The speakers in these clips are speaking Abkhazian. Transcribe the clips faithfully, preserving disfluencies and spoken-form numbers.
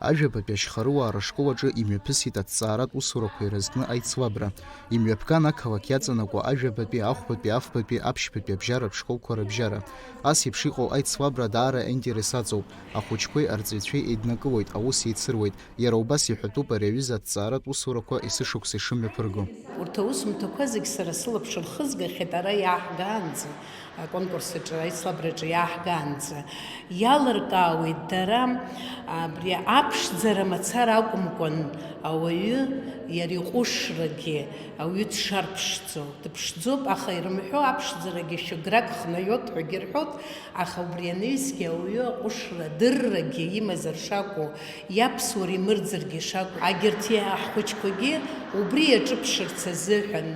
Ажәабатәи ашьхарыуаа рышкол аҿы имҩаԥысит аҭҵааратә усурақәа ирызкны аицлабра. Имҩаԥган ақалақь иаҵанакуа ажәабатәи, ахәбатәи, афбатәи, аԥшьбатәи абжьаратә школқәа рыбжьара. Ас еиԥш иҟоу аицлабра даара аинтерес аҵоуп. Ахәыҷқәеи арҵаҩцәеи еиднакылоит, аус еицыруеит. Иара убас иҳәатәуп ари аҩыза аҭҵааратә усурақәа есышықәса ишымҩаԥырго. Урҭ аусумҭақәа зегь сара сылаԥш рхызгахьеит ара иааҳгаанӡа, аконкурс аҿы, аицлабраҿы иааҳгаанӡа. Иалыркаауеит дара, абри аԥшӡара мацара акәымкәан, ауаҩы иара иҟәышрагьы ауаҩы дшарԥшӡо, дыԥшӡоуп, аха ирымҳәо аԥшӡарагьы шәыграк хнаҩоит ҳәагьы рҳәоит, аха убри анаҩсгьы ауаҩы аҟәышра, адыррагьы имазар шакәу, иаԥсуара имырӡыргьы шакәу, агьырҭ ҳхәыҷқәагьы убри иаҿыԥшырц азыҳәан,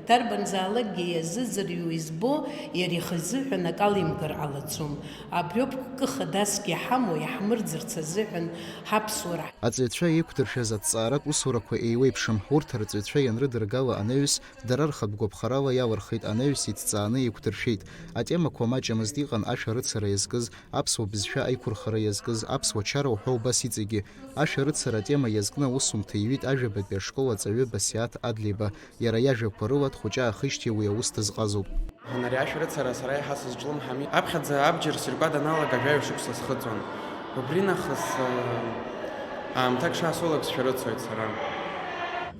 дарбанзаалакгьы иазыӡырҩуа избо, иара ихы изыҳәан акы алимгар ҟалаӡом. Абриоуп ккы хадасгьы иҳамоу, иаҳмырӡырц азыҳәан ҳаԥсуара. Аҵаҩцәа еиқәдыршәаз аҭҵааратә усурақәа еиуеиԥшым. Урҭ арҵаҩцәа ианрыдыргала анаҩс, дара рхатә гәаԥхарала иалырхит, анаҩс иҭҵааны еиқәдыршәеит. Атемақәа маҷымызт, иҟан ашәарыцара иазкыз, аԥсуа бызшәа аиқәырхара иазкыз, аԥсуа чара уҳәа убас иҵегьы. Ашәарыцара атема иазкны аусумҭа иҩит ажәабатәи ашкол аҵаҩы Басиаҭ Адлеиба. Иара иажәақәа рыла, дхәыҷаахижьҭеи уи аус дазҟазоуп. Ари ашәарыцара сара еиҳа сызҿлымҳами. Аԥхьаӡа абџьар сиркуа даналага жәаҩа шықәса схыҵуан. Убри нахыс, э, аамҭак шаасоулак сшәарыцоит сара.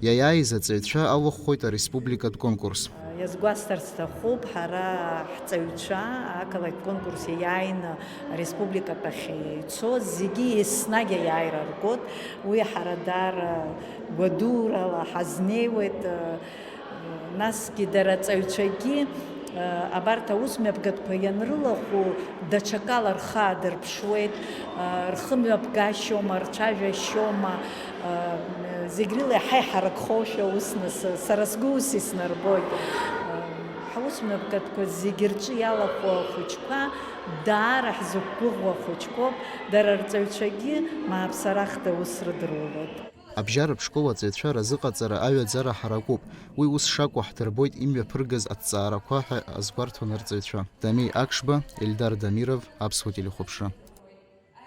Иаиааиз аҵаҩцәа алахәхоит ареспубликатә конкурс. Иазгәасҭар сҭахуп, ҳара ҳҵаҩцәа ақалақь конкурс иааины ареспубликатәахь ицоз зегьы еснагь аиааира ргоит. Уи ҳара даара гәадурала ҳазнеиуеит. Насгьы дара аҵаҩцәагьы, абарҭ аусмҩаԥгатәқәа ианрылахәу, даҽакала рхы аадырԥшуеит, рхы мҩаԥгашьома, рцәажәашьома, зегь рыла иаҳа иҳаракхошәа ус нас, сара сгәы ус иснарбоит. Ҳаусмҩаԥгатәқәа зегь рҿы иалахәу ахәыҷқәа, даара ҳзықәгәыӷуа ахәыҷқәоуп, дара рҵаҩцәагьы мааԥсарахда ус рыдырулоит. Абжьаратә школ аҵаҩцәа разыҟаҵара аҩаӡара ҳаракуп. Уи ус шакәу ҳдырбоит имҩаԥыргаз аҭҵаарақәа ҳәа азгәарҭон арҵаҩцәа. Дамеи Акшба, Ельдар Дамиров, Аԥсуа телехәаԥшра.